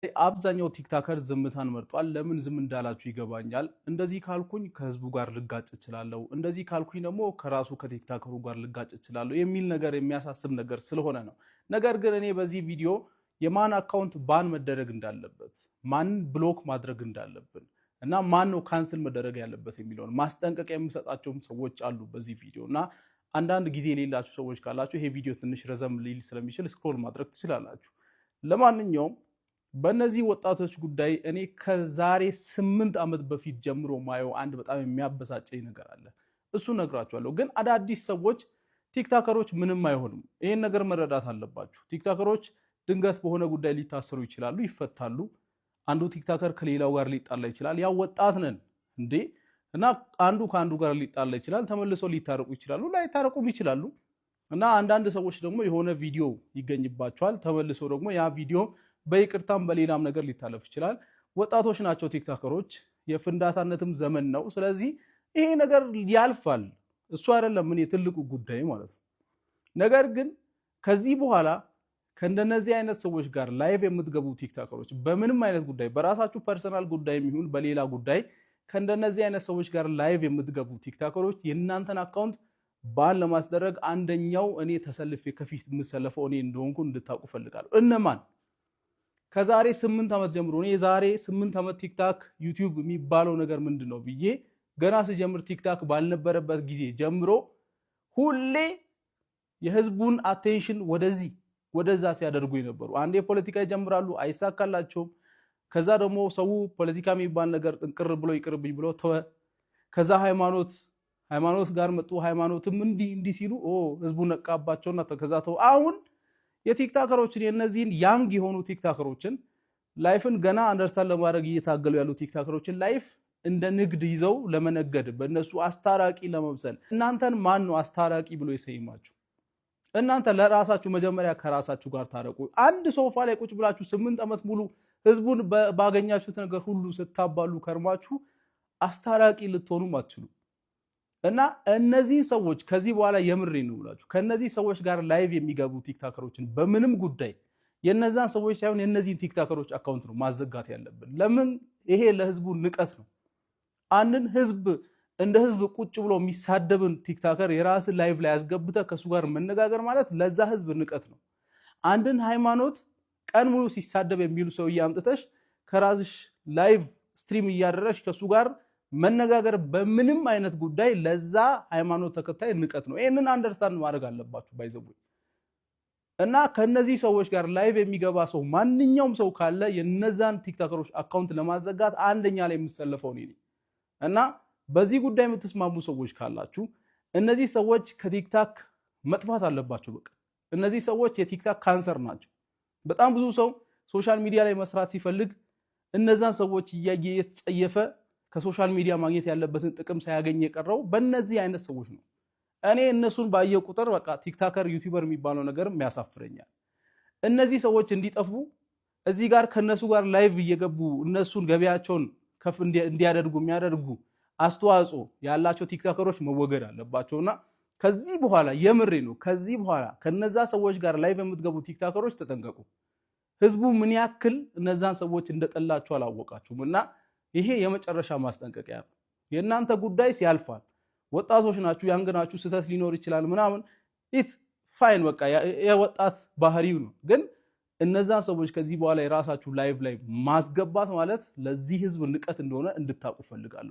አብዛኛው TikToker ዝምታን መርጧል። ለምን ዝም እንዳላችሁ ይገባኛል። እንደዚህ ካልኩኝ ከህዝቡ ጋር ልጋጭ እችላለሁ፣ እንደዚህ ካልኩኝ ደግሞ ከራሱ ከ TikToker ኡ ጋር ልጋጭ እችላለሁ የሚል ነገር የሚያሳስብ ነገር ስለሆነ ነው። ነገር ግን እኔ በዚህ ቪዲዮ የማን account ban መደረግ እንዳለበት፣ ማንን block ማድረግ እንዳለብን እና ማን ነው cancel መደረግ ያለበት የሚለውን ማስጠንቀቂያ የሚሰጣቸውም ሰዎች አሉ በዚህ ቪዲዮ። እና አንዳንድ ጊዜ የሌላችሁ ሰዎች ካላችሁ ይሄ ቪዲዮ ትንሽ ረዘም ሊል ስለሚችል scroll ማድረግ ትችላላችሁ። ለማንኛውም በእነዚህ ወጣቶች ጉዳይ እኔ ከዛሬ 8 ዓመት በፊት ጀምሮ ማየው አንድ በጣም የሚያበሳጨኝ ነገር አለ። እሱ ነግራችኋለሁ። ግን አዳዲስ ሰዎች TikToker ኦች ምንም አይሆኑም። ይሄን ነገር መረዳት አለባችሁ። TikToker ኦች ድንገት በሆነ ጉዳይ ሊታሰሩ ይችላሉ፣ ይፈታሉ። አንዱ TikToker ከሌላው ጋር ሊጣላ ይችላል። ያው ወጣት ነን እንዴ፣ እና አንዱ ከአንዱ ጋር ሊጣላ ይችላል። ተመልሶ ሊታረቁ ይችላሉ፣ ላይታረቁም ይችላሉ። እና አንዳንድ ሰዎች ደግሞ የሆነ ቪዲዮ ይገኝባቸዋል። ተመልሶ ደግሞ ያ ቪዲዮ በይቅርታም በሌላም ነገር ሊታለፍ ይችላል። ወጣቶች ናቸው TikToker ኦች፣ የፍንዳታነትም ዘመን ነው። ስለዚህ ይሄ ነገር ያልፋል። እሱ አይደለም እኔ ትልቁ ጉዳይ ማለት ነው። ነገር ግን ከዚህ በኋላ ከእንደነዚህ አይነት ሰዎች ጋር live የምትገቡ TikToker ኦች፣ በምንም አይነት ጉዳይ፣ በራሳችሁ personal ጉዳይ የሚሆን በሌላ ጉዳይ፣ ከእንደነዚህ አይነት ሰዎች ጋር live የምትገቡ TikToker ኦች የእናንተን account ban ለማስደረግ አንደኛው እኔ ተሰልፌ ከፊት የምሰለፈው እኔ እንደሆንኩ እንድታውቁ ፈልጋለሁ። እነማን? ከዛሬ 8 ዓመት ጀምሮ፣ እኔ የዛሬ 8 ዓመት TikTok YouTube የሚባለው ነገር ምንድን ነው ብዬ ገና ስጀምር፣ TikTok ባልነበረበት ጊዜ ጀምሮ ሁሌ የህዝቡን attention ወደዚህ ወደዛ ሲያደርጉ የነበሩ፣ አንዴ ፖለቲካ ይጀምራሉ፣ አይሳካላቸውም። ከዛ ደግሞ ሰው ፖለቲካ የሚባል ነገር ጥንቅር ብሎ ይቅርብኝ ብሎ ተወ። ከዛ ሃይማኖት ጋር መጡ። ሃይማኖትም እንዲህ እንዲህ ሲሉ ህዝቡ ነቃባቸውና ከዛ ተው። አሁን የ TikToker ኦችን፣ የነዚህን young የሆኑ TikToker ኦችን life ን ገና understand ለማድረግ እየታገሉ ያሉ TikToker ኦችን life እንደ ንግድ ይዘው ለመነገድ፣ በእነሱ አስታራቂ ለመምሰል፣ እናንተን ማን ነው አስታራቂ ብሎ የሰየማችሁ? እናንተ ለራሳችሁ መጀመሪያ ከራሳችሁ ጋር ታረቁ። አንድ ሶፋ ላይ ቁጭ ብላችሁ 8 ዓመት ሙሉ ህዝቡን ባገኛችሁት ነገር ሁሉ ስታባሉ ከርማችሁ አስታራቂ ልትሆኑም አትችሉ። እና እነዚህ ሰዎች ከዚህ በኋላ የምሬ ነው ብላችሁ ከእነዚህ ሰዎች ጋር live የሚገቡ TikToker ኦችን በምንም ጉዳይ የነዛን ሰዎች ሳይሆን የእነዚህን TikToker ኦች account ነው ማዘጋት ያለብን። ለምን? ይሄ ለህዝቡ ንቀት ነው። አንድን ህዝብ እንደ ህዝብ ቁጭ ብሎ የሚሳደብን TikToker የራስን live ላይ አስገብተህ ከእሱ ጋር መነጋገር ማለት ለዛ ህዝብ ንቀት ነው። አንድን ሃይማኖት ቀን ሙሉ ሲሳደብ የሚውል ሰውዬ አምጥተሽ ከራስሽ live stream እያደረግሽ ከእሱ ጋር መነጋገር በምንም አይነት ጉዳይ ለዛ ሃይማኖት ተከታይ ንቀት ነው። ይህንን understand ማድረግ አለባችሁ by the way። እና ከነዚህ ሰዎች ጋር live የሚገባ ሰው ማንኛውም ሰው ካለ የነዛን TikToker ኦች account ለማዘጋት አንደኛ ላይ የምሰለፈው እኔ ነኝ። እና በዚህ ጉዳይ የምትስማሙ ሰዎች ካላችሁ እነዚህ ሰዎች ከ TikTok መጥፋት አለባቸው። በቃ እነዚህ ሰዎች የ TikTok ካንሰር ናቸው። በጣም ብዙ ሰው social media ላይ መስራት ሲፈልግ እነዛን ሰዎች እያየ የተጸየፈ ከ social media ማግኘት ያለበትን ጥቅም ሳያገኝ የቀረው በእነዚህ አይነት ሰዎች ነው። እኔ እነሱን ባየሁ ቁጥር በቃ TikToker YouTuber የሚባለው ነገር ያሳፍረኛል። እነዚህ ሰዎች እንዲጠፉ፣ እዚህ ጋር ከነሱ ጋር live እየገቡ እነሱን ገበያቸውን ከፍ እንዲያደርጉ የሚያደርጉ አስተዋጽኦ ያላቸው TikToker ኦች መወገድ አለባቸውና ከዚህ በኋላ የምሬ ነው። ከዚህ በኋላ ከነዛ ሰዎች ጋር live የምትገቡ TikToker ኦች ተጠንቀቁ። ህዝቡ ምን ያክል እነዛን ሰዎች እንደጠላችሁ አላወቃችሁም። እና ይሄ የመጨረሻ ማስጠንቀቂያ ነው። የእናንተ ጉዳይ ሲያልፋል። ወጣቶች ናችሁ፣ young ናችሁ፣ ስህተት ሊኖር ይችላል ምናምን፣ it's fine፣ በቃ የወጣት ባህሪው ነው። ግን እነዛን ሰዎች ከዚህ በኋላ የራሳችሁ live ላይ ማስገባት ማለት ለዚህ ህዝብ ንቀት እንደሆነ እንድታውቁ ፈልጋለሁ።